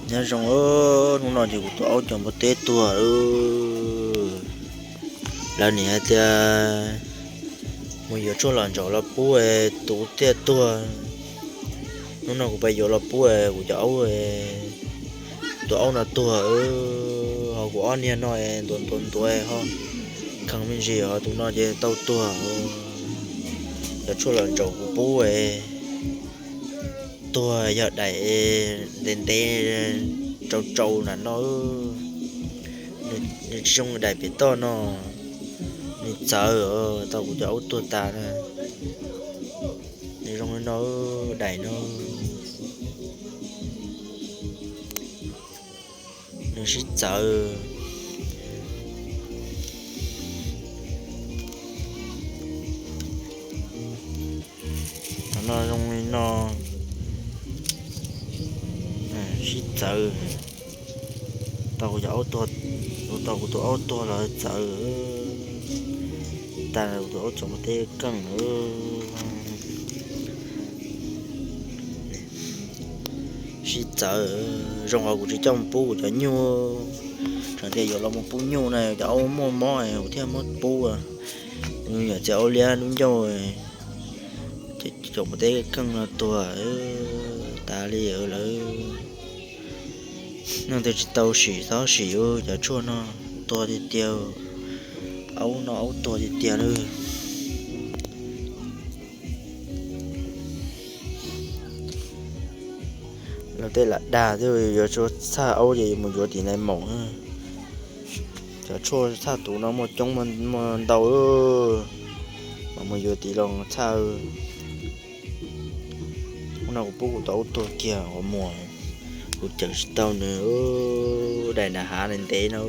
Nyob zoo, hnub no ces kuv tus aub cov npua teb tuag. Lawv nim hais tias mus yuav tshuaj los ntsaum los pub, tus tiaj tuag. Hnub no kuv pais yuav los pub kuv cov aub, tus aub no tuag. Ho kuv ob niag no ntuav ntuav ntuav ho kheev me ntsis, ho tus no ces tau tuag. Yuav tshuaj los ntsaum kuv pub tuag, yog daim ntev ntev tsau tsau na no. Nws tsis zoo daim pem toj no, nws txawv, tau kuv cov aub tuag tas na. Nws zoo li no, daim no nws sib txawv. Cov no zoo li no, sib txawv. Tau kuv cov aub tuag, tau kuv tus aub tuag los txawv. Tas kuv tus aub txoom teb keej. Sib txawv. Zoo qhov kuv tsis coj mus pub kuv cov nyuj, tseem tias yuav los mus pub nyuj na, cov aub muaj mob kuv thiaj muab pub. Kuv nyuam txiv aub liab lub ncauj, ces txoom teb keej no tuag tas li lawm. Neeg twg tsis tau sim txhob sim cov tshuaj no, tuag tiag tiag. Aub no aub tuag tiag tiag li. Los tej lam dag thiab, yuav tshuaj txhaj aub ces mus yuav tim Nais Maum. Cov tshuaj txhaj tus no muaj coob muaj ntau, mas mus yuav tim los txhaj. Hnub no kuv pub kuv tus aub tuag kiag ua muag, kuv cawm tsis tau nws, daim nram hav ntev no.